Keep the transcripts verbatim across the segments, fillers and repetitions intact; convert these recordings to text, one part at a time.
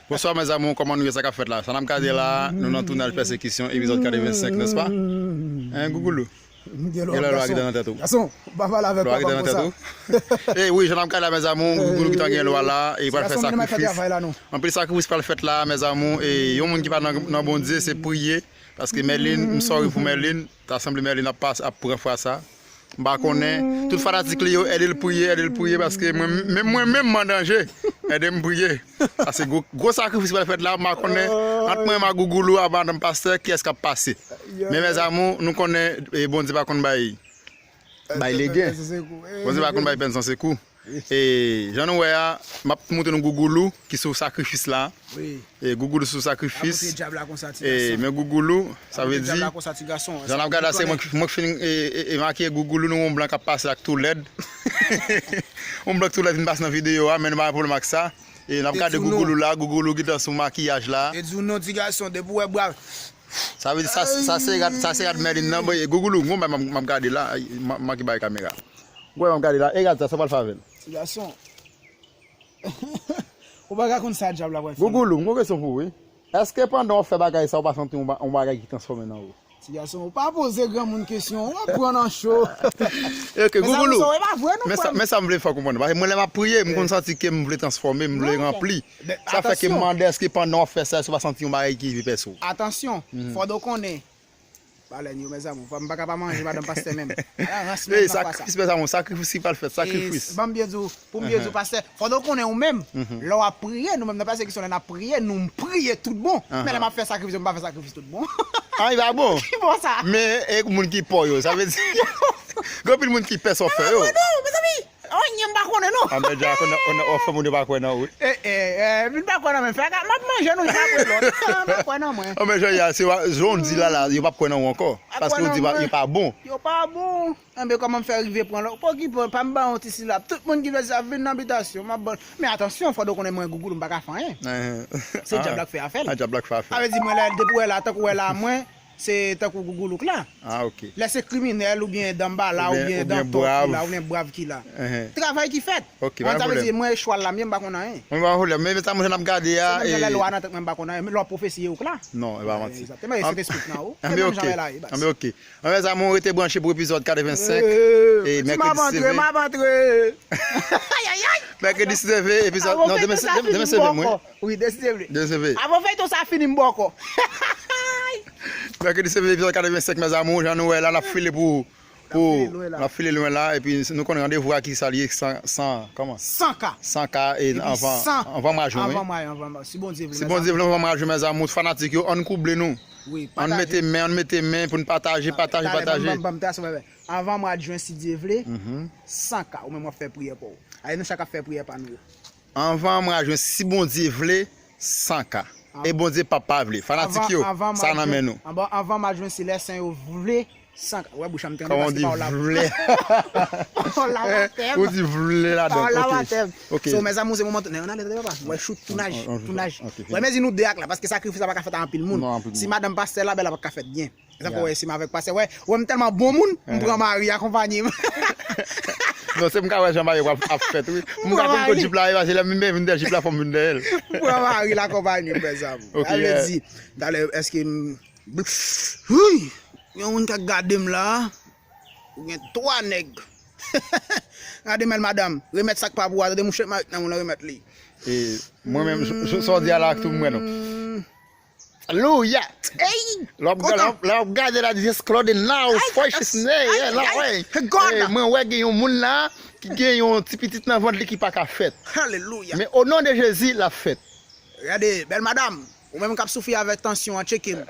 Bonswa, mes amours, kòman nou ye, sa k ap fèt la? Sa n ap gade la, nou nan tounaj Pèsekisyon, epizòd katrevensenk, nèspa? Hein, Gougoulou? Gen lwa ki nan tèt ou. Gason, pa pale avèk papa m konsa. Eh wi, jan n ap gade la, mes amours, Gougoulou ki t ap gen lwa la, e pral fè sakrifis. Anpil sakrifis pral fèt la, mes amours, e yon moun ki pa nan, nan Bondye, se priye. Paske Merline, m sorry pou Merline, ta sanble Merline ap pas, ap pran fwa sa. M pa konnen. Tout fanatik li yo, ede l priye, ede l priye, paske mwen, menm mwen menm, m an danje. Ede m priye. Paske gwo, gwo sakrifis pral fèt la, m pa konnen. Ant mwen menm ak Gougoulou, ak madanm pastè, kiyès k ap pase? Men, mes amours, nou konnen, e, Bondye pa konn bay, bay legen. Bondye pa konn bay pèn san sekou. E, jan nou wè a, m ap montre nou Gougoulou ki sou sakrifis la. Wi. E, Gougoulou sou sakrifis. Ap montre dyab la konsa, ti gason. E, men Gougoulou, sa vle di, jan n ap gade la, se mwen, mwen ki fin, e, e, e, makiye Gougoulou, nou wè yon blan k ap pase ak tou lèd. Yon blan k tou lèd vin pase nan videyo a, men nou pa gen pwoblèm ak sa. E, n ap gade Gougoulou la, Gougoulou gentan sou makiyaj la. E di w non, ti gason, depi w wè bra. Sa vle di, sa, sa se rad, sa se rad Merline nan. Bon, e, Gougoulou, gon bagay m ap, m ap gade la, m ap, m ap ki bay kamera. Gon bagay m ap gade la, e rad sa, sa pral fè avè l? Ti gason. Ou pa ka konn sa dyab la pral fè. Gougoulou, m gon kesyon pou ou, wi. Èske pandan w ap fè bagay sa, ou pa santi yon ba-, yon bagay ki transfòme nan ou? Ti gason, ou pa poze granmoun kesyon, w ap pran nan cho. Ok, Gougoulou. Men sa m vle fè w konprann. Paske mwen, lè m ap priye, m konn santi ke m vle transfòme, m vle ranpli. Sa fè ke m mande, èske pandan w ap fè sa, èske w pa santi yon bagay ki vin pèse w? Atansyon, fò w konnen. Balèn yo, mes amours, m pa ka pa manje madanm pastè menm. Ala rans menm nan fwa sa. Sakrifis, mes amours, sakrifis ki pral fèt, sakrifis. Ban m byen di w, pou m byen di w, pastè, fò w konnen ou menm, lè w ap priye, nou menm nan Pèsekisyon, lè n ap priye, nou priye tout bon. Men lè m ap fè sakrifis, m pa fè sakrifis tout bon. Ah, li pa bon? Ki bon sa? Men, e moun ki pò yo, sa vle di, gen anpil moun ki pè sa w fè yo. Mezanmi, anyen m pa konnen non. Anmède, w ap fè moun yo pa kwè nan ou. Eh, eh, eh, vin pa kwè nan mwen, fè ka, m ap manje nou, sa kwè lòt. Pa kwè nan mwen. Anmède, jan w di la, yo p ap kwè nan ou ankò. Paske yo di yo pa bon. Yo pa bon. Enben, kòman m fè rive pran lòt? Pokipe, pa m ba yon ti silab. Tout moun ki vle sa, vin nan bitasyon, m ap ban. Men atansyon, fò w konnen mwen, Gougoulou, m pa ka fè anyen. Se dyab la k fè afè l. Ah, dyab la k fè afè l. Sa vle di, mwen, lè, depi w wè la, tankou w wè la, mwen, se tankou Gougoulou k la. Ah, ok. Lè se kriminèl oubyen danmbala oubyen dantò ki la, oubyen bwav ki la. Travay ki fèt. Ok, pa gen pwoblèm. Sa vle di, mwen e chwal la, m ye, m pa konn anyen. Mwen pa gen pwoblèm. Men, men sa, mwen, jan n ap gade a, menm jan lè lwa nan tèt mwen, m pa konn anyen. Men lè w ap pwofesiye ou k la. Non, e pa manti. Egzakteman, e Sentespri k nan ou. Se menm jan w la ye. Anben, ok. Anben, mes amours, rete branche pou epizòd katrevensenk. E Mèkredi Seve. M ap antre, m ap antre. Ay, ay, ay. Mèkredi Seve, epizòd, non, demen, demen Seve, mwen. Wi, demen Seve. Demen Seve. Avan feyton sa fini, m bòkò. Mèkredi Seve, epizòd katrevensenk, mes amours, jan nou wè la, n ap file pou, pou, n ap file lwen la, epi nou konnen randevou a ki sa l ye, san, san, kòman? San K. San K, e anvan, anvan mwa jen, wi. Anvan mwa, anvan mwa, si Bondye vle. Si Bondye vle, anvan mwa jen, mes amours, fanatik yo, ann kouble nou. Wi, pataje. Ann mete men, ann mete men pou n pataje, pataje, pataje. Anvan mwa jen, si Dye vle, san K, ou menm w ap fè priyè pa w. Ale, nou chak ap fè priyè pa nou yo. Anvan mwa jen, si Bondye vle, san K. E Bondye p ap pa vle. Fanatik yo, sa nan men nou. Anvan, anvan mwa jen, si lè sen yo vle, san K. Wè, bouch an m tande, paske pa w la. Kòman w di vle? Pa w la atè. Ou di vle ladan. Pa w la atè. Ok. So, mes amours, se moman tou. Nan, nan, nan, papa. Wè, chout, tounaj, tounaj. Wè, mezi nou de ak la, paske sakrifis la pa ka fèt a anpil moun. Non, anpil moun. Si madanm pastè la, bèl la pa ka fèt byen. Sa fè w wè, si m avèk pastè, wè, wè m tèlman bon moun, m pran mari akonpanye m. Non, se m ka wè jan bagay yo ap, ap fèt, wi. M ka konn kot jip la ye, paske lè m vin dèyè, vin dèyè jip la, fò m vin dèyè l. M pran mari l akonpanye m, mes amours. Ok. Sa vle di, talè, èske m, wi, gen yon moun k ap gade m la, ou gen twa nèg. Gade men l, madanm, remèt sa k pa pou ou a, tande mouche marik nan moun lan, remèt li. E mwen menm, sa w di a la, ak tou m wè non. Alelouya! Lè w ap gade la, just clothing now, fresh snare, yeah, la, wi. Mwen wè gen yon moun la ki gen yon ti pitit nan vant li ki pa ka fèt. Alelouya! Men o non de Jezi, l ap fèt. Gade, bèl madanm, ou menm k ap soufri avèk tansyon an, tcheke m.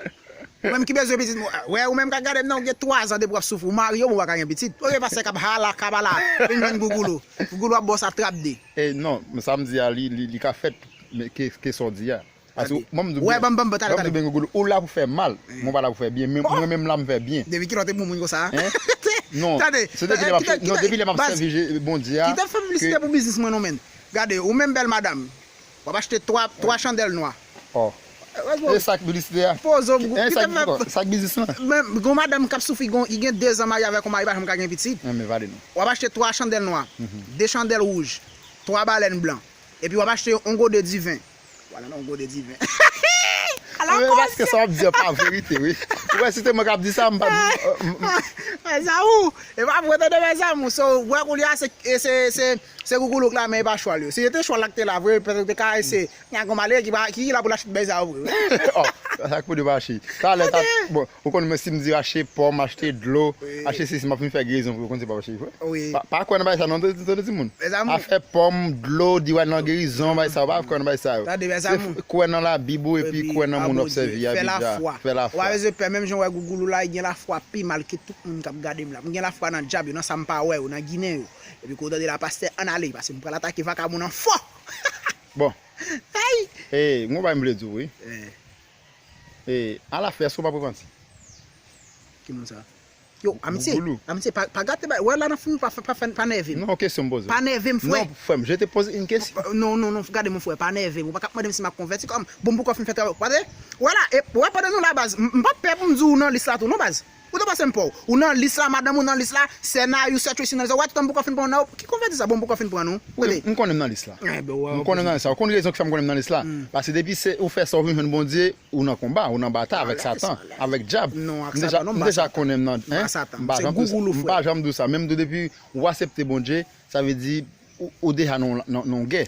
Ou menm ki bezwen pitit, wè, ou menm k ap gade m nan, ou gen twa zan depi w ap soufri, ou marye, ou pa ka gen pitit. Ou gen pastè k ap hala, kabala, vin jwenn Gougoulou. Gougoulou ap ba w sa trap de. E non, men sa m di a, li, li, li ka fèt, men ke, ke sa w di a. Paske mwen m di w byen, mwen m di w byen, Gougoulou, ou la pou fè mal, mwen pa la pou fè byen, men mwen menm la m fè byen. Depi kilè w te bon moun konsa? Non, se depi lè m ap, non, depi lè m ap sèvi Je-, Bondye a. Kite fè piblisite pou biznis mwen non, menn. Gade, ou menm bèl madanm, w ap achte twa, twa chandèl nwa. E sa k piblisite a? Poze w, kite fè. Sa k biznis lan? Men gon madanm k ap soufri, gon, li gen de zan marye avèk yon mari, pa janm ka gen pitit. W ap achte twa chandèl nwa, de chandèl wouj, twa balèn blan, epi w ap achte yon gode diven. Wala nan yon gode diven. Ala kòz. Paske sa w ap di an pa verite, wi. Ou wè, si te mwen k ap di sa, m pa. Mezanmi, e pa vre tande, mezanmi. So, ou wè kounye a, se, se, se, se Gougoulouk la, men e pa chwal yo. Si se te chwal la ki te la, vre, petèt te ka ese. Gen yon malere ki, ki la pou l achte bèy sa yo vre. Oh, sa k pou di mache. Talè, ta, bon, ou konn mwen si m di achte pòm, achte dlo, achte sesi, m ap vin fè gerizon pou yo konn se pa mache vre. Pa, pa kwè nan bagay sa non, tande timoun. Afè pòm, dlo, di w al nan gerizon, bagay sa, ou pa kwè nan bagay sa yo. Kwè nan Labib ou, epi kwè nan moun w ap sèvi a, epi fè lafwa. Ou pa bezwen pè, menm jan w wè Gougoulou la, li gen lafwa pi mal ke tout moun k ap gade m la. M gen lafwa nan dyab yo, nan sa m pa wè yo, nan ginen yo. Epi kou w tande la, pastè, ann ale, paske m pral atake vakabon an fò. Bon. Hey! E, m gon bagay m vle di w, wi. E, alafè, èske w p ap repanti? Ki moun sa? Yo, Amitié, Amitié, pa, pa gate bagay. Wè la nan fim, pa, pa, pa, pa nève m. Non, kesyon m poze. Pa nève m, frè. Non, frè m, je te pose une question. Non, non, non, gade mon frè, pa nève m. Ou pa ka ap mande m si m ap konvèti kòm. Bon, m poko fin fè travay. Wè la, e, wè pandan nou la, baz, m, m p ap pè pou m di w nan lis la tou, non, baz. Ou te panse m pa w? Ou nan lis la, madanm ou nan lis la, sè Nayou, sè Tracy nan lis la. Ou wè tout tan m poko fin pran nan, ki konvèti sa, bon, m poko fin pran nou. Kote? M konnen m nan lis la. M konnen m nan lis la. Ou konn rezon ki fè m konnen m nan lis la? Paske depi se ou fè sa, ou vin jwenn Bondye, ou nan konba, ou nan batay avèk Satan, avèk dyab. Non, ak Satan, non, m pa Satan. M deja konnen m nan, m pa janm di w sa. Menm tou depi ou aksepte Bondye, sa vle di ou, ou deja nan, nan, nan yon gè.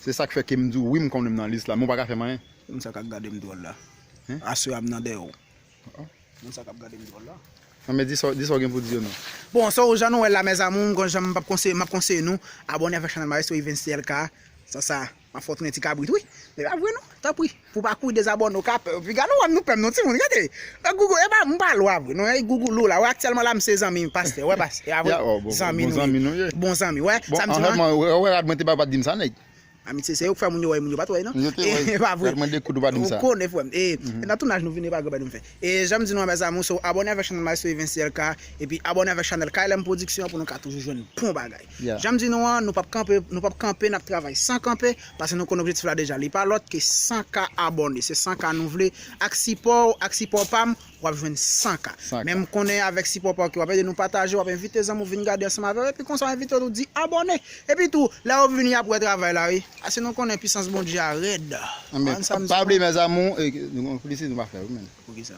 Se sa k fè ke m di w wi, m konnen m nan lis la, men ou pa ka fè m anyen. Moun sa k ap gade m dwòl la. Aswè a m nan dèyè w. Moun sa k ap gade m dwòl la. Non, men di sa, di sa w gen pou di yo non. Bon, so, jan nou wè l la, mezanmi, m gon jan m ap konseye, m ap konseye nou, abòne avèk chanèl Maestro Evens T L K. Sa, sa, m ap fè w tounen ti kabrit, wi. Men pa vre non, tanpri. Pou w pa kouri dezabòne, w ka pè. Piga nou wè m, nou pè m non, timoun, gade. Nan Google, e pa, m pa lwa vre non, e Gougoulou la, wè aktyèlman la, m se zanmi pastè, wè pastè, a vre. Zanmi nou ye. Bon zanmi, wè. Sa m di nou an. Wè, wè, rad mwen te ba w pa t di m sa, nèg. Amitye, se yo k fè moun yo wè, moun yo pa t wè, non? Yo te wè. E pa vre. Rad mwen de kout ou pa di m sa. Ou konnen, frè m. E, nan tounaj nou vin, e pa granmèt nou fè. E, jan m di nou an, mezanmi, so, abòne avèk chanèl Maestro Evens T L K, epi abòne avèk chanèl K L M Production pou nou ka toujou jwenn bon bagay. Jan m di nou an, nou p ap kanpe, nou p ap kanpe, n ap travay san kanpe, paske nou konn objektif la deja, li pa lòt ke san K abòne. Se san K nou vle. Ak sipò w, ak sipò pa m, w ap jwenn san K. Men m konnen avèk sipò pa w ke w ap ede nou pataje, w ap envite zanmi w vin gade ansanm avè w, epi konsa w envite yo tou di abòne. Epi tou, lè yo vini, y ap wè travay la, wi. Paske nou konnen pisans Bondye a rèd. Ann sa m di nou. Pa bliye, mes amours, e, nou gon piblisite nou pa fè, wi, men. Poukisa?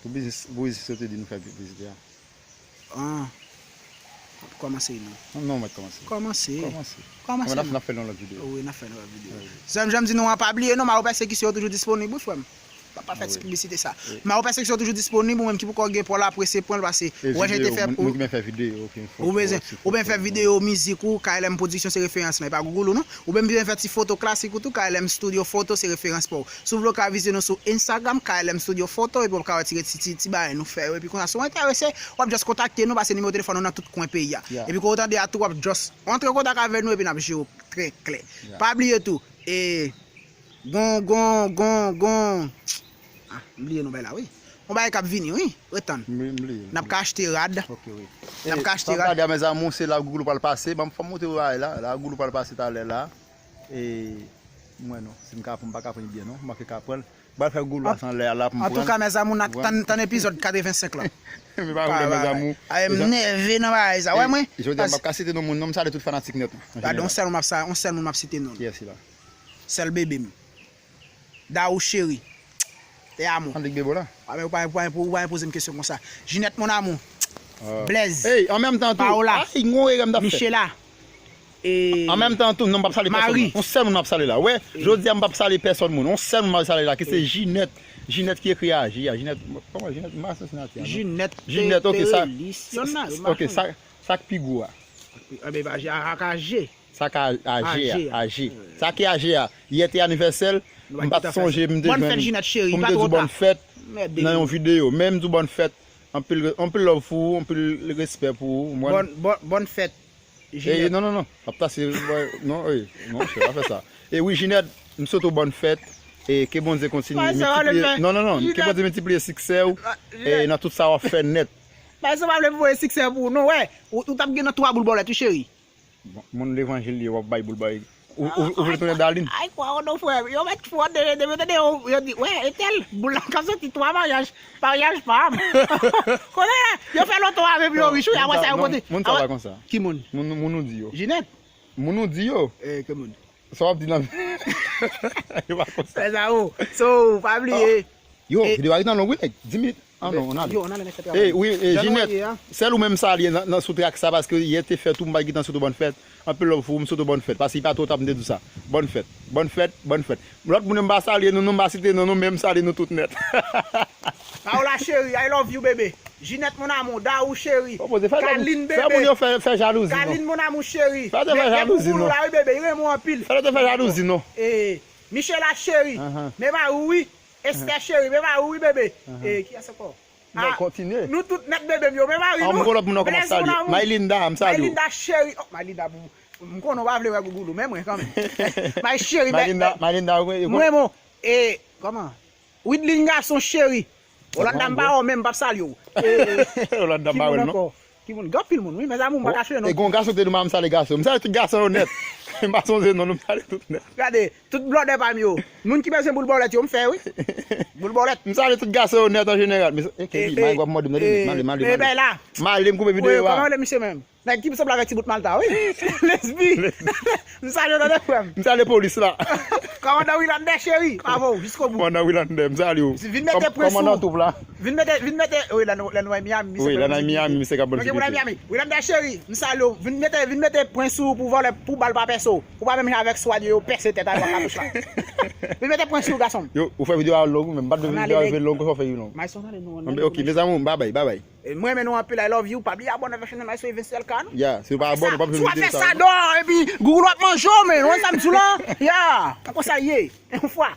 Pou biznis, pou biznis yo te di nou fè piblisite a. Ah. Kòmanse non. Non, non, mèt kòmanse. Kòmanse. Kòmanse. Kòmanse non. N ap fè l nan lòt videyo. Wi, n ap fè l nan lòt videyo. Jan, jan m di nou an, pa bliye non, Mawo Pèsekisyon yo toujou disponib, wi, frè m. Pa, pa fè ti piblisite sa. Mawo Pèsekisyon toujou disponib, ou menm ki poko gen pa w la, prese pran l, pase. Wè jan te fè pou. Moun ki fè videyo, ok. Ou bezwen, ou bezwen fè videyo, mizik ou, K L M Production se referans mwen, e pa Gougoulou non. Ou menm bezwen fè ti foto klasik ou tou, K L M Studio Photo se referans pa w. Si w vle w ka vizite nou sou Instagram, K L M Studio Photo, epi w ap ka wè ti, ti, ti, ti bagay nou fè yo. Epi konsa, si w enterese, w ap just kontakte nou, pase nimewo telefòn nou nan tout kwen peyi a. Epi kou w tande a tou, w ap just antre an kontak avè nou, epi n ap jere w trè klè. Pa bliye tou, e, gon, gon, gon, gon, ah, m bliye non bagay la, wi. Gon bagay k ap vini, wi. Ret tann. M bliye. N ap ka achte rad. Ok, wi. N ap ka achte rad. Gade a, mes amours, se la Gougoulou pral pase. Ban m, fò m montre w bagay la. La Gougoulou pral pase talè la. E, m wè non. Si m ka pran, m pa ka pran byen, non. M manke ka pran l. Pral fè Gougoulou pase anlè a la pou m pran. Antouka, mes amours, n ap tann, tann epizòd katrevensenk la. Men pa vle, mes amours. Ay, m nève nan bagay sa. Wè mwen. Jodi a, m p ap ka site non moun, non, m salye tout fanatik nèt. Gade, yon sèl moun m ap sa, yon sèl moun m ap site non. Kiyès ki la? Sèl bebe m. Daou cheri. Te amo. Ann lik bebe w la. A, men ou pa, ou pa, ou pa enpoze m kesyon konsa. Jinèt, mon amour. Blaise. Ey, an menm tan tou. Paola. Ay, gon erè m t ap fè. Michela. E, an menm tan tou, non, m p ap salye pèsòn. Mari. Yon sèl moun m ap salye la. Wè, jodi a, m p ap salye pèsòn moun. Yon sèl moun m ap salye la, ki se Jinèt. Jinèt ki ekri A G a. Jinèt, kòman Jinèt? M pa sonje siyati a, non. Jinèt, Jinèt, ok, sa, ok, sa, sa k pi gwo a. Anben, pa A G a, ak A G. Sa k A G a, A G. Sa ki A G a, yè te anivèsè l, m pa t sonje m te jwenn pou m te di w bòn fèt nan yon videyo. Men m di w bòn fèt, anpil, anpil love pou ou, anpil respè pou ou, ou konprann? Bòn, bòn, bòn fèt, Jinèt. Non, non, non, ap pase, non, non, chè, pa fè sa. E wi, Jinèt, m swete w bòn fèt, e ke Bondye kontinye miltipliye, non, non, non, ke Bondye miltipliye siksè w, e nan tout sa w ap fè nèt. Bagay sa pa vle voye siksè pou ou, non, wè, ou, ou t ap gen nan twa boul bòlèt, wi, cheri. Bon, moun levanjil li ye, w ap bay boul bay. Ou, ou, ou vle tounen Darline? Ay, kwa, non, frè. Yo mèt fò de, de, de, de, yo, yo di, wè, e tèl, boul la k ap soti twa maryaj, maryaj pa m. Konnen la, yo fè loto avè m, yo rich, wi, apre sa, yo pote. Moun sa pa konsa. Ki moun? Moun, moun ou di yo. Jinèt. Moun ou di yo. E, ki moun? Sa w ap di nan. Yo pa konn sa. Fè sa ou. So, pa bliye. Yo, videyo a gentan long wi, nèg. Dis minit. Ah non, on a. Yo, on a le nèg. Eh, wi, eh, Jeanette, sèl ou menm salye nan, nan sou trak sa, paske yè te fèt ou, m pa t gentan swete w bòn fèt. Anpil love pou ou, m swete w bòn fèt. Paske li pa twò ta pou m te di w sa. Bòn fèt, bòn fèt, bòn fèt. Lòt moun yo m pa salye nou, non, m pa site non nou, men m salye nou tout nèt. Paola chérie, I love you bébé. Jeanette mon amour, Daou chérie. Kaline bébé. Fè moun yo fè, fè jalouzi non. Kaline mon amour chérie. Fè yo te fè jalouzi non. La wi bébé, li renmen w anpil. Fè yo te fè jalouzi non. Eh, Michela chérie, men mari w wi. Esther chérie, men mari w wi bébé. Eh, kiyès ankò? Ah, kontinye. Nou tout nèt bebe m yo, men mari nou. An m gon lòt moun ankò m ap salye. Mylinda, m salye w. Mylinda cheri. Oh, Mylinda, m konnen w pa vle wè gougoulou, men mwen kanmenm. My cheri, Mylinda, Mylinda, mwen renmen w. E, kòman? Widlin gason cheri. Olanda m pa wè w, men m p ap salye w. Olanda m pa wè l non. Ki moun? Gen anpil moun, wi, mes amours, m pa kache non. E gon gason te di m pa m salye gason. M salye tout gason yo nèt. M pa sonje non, nou m salye tout nèt. Gade, tout blòdè pa m yo. Moun ki bezwen boul bòlèt yo, m fè, wi. Boul bòlèt. M salye tout gason yo nèt an jeneral. Men, e, Kevin, mari w ap mòde m, tande, m ale, m ale, m ale. Bay la. M ale, m koupe videyo a. Kòman rele misye menm? Nèg ki sanble avèk ti bout Malta, wi. Lesbi. M salye w, tande, frè m. M salye polis la. Kòmandan Wilander, cheri, m avè w, jiskobout. Kòmandan Wilander, m salye w. Vin mete pwen sou. Kòmandan twoup la. Vin mete, vin mete, wi, lè nou, lè nou ay Miami, misye. Wi, lè nou ay Miami, misye k ap ban nou ti piti. Miami. Wilanda cheri, m salye w. Vin mete, vin mete pwen sou pou vòlè, pou bal pa pèse w. Ou pa menm jan avèk Swad yo, yo pèse tèt a yo ak katouch la. Vin mete pwen sou, gason m. Yo, ou fè videyo a long, men m pa t vle videyo a rive long, konsa w fè li long. Ann ale, nèg, nou ann ale. Ok, mes amours, babay, babay. E, mwen renmen nou anpil, I love you. Pa bliye abòne avèk chanèl Maestro Evens L K non. Ya, si w pa abòne, w p ap janm wè videyo sa. Si w ap fè sa dò, epi gougoulou ap manje w, men, ou konn sa m di w la? Ya, pa konsa l ye. Yon fwa.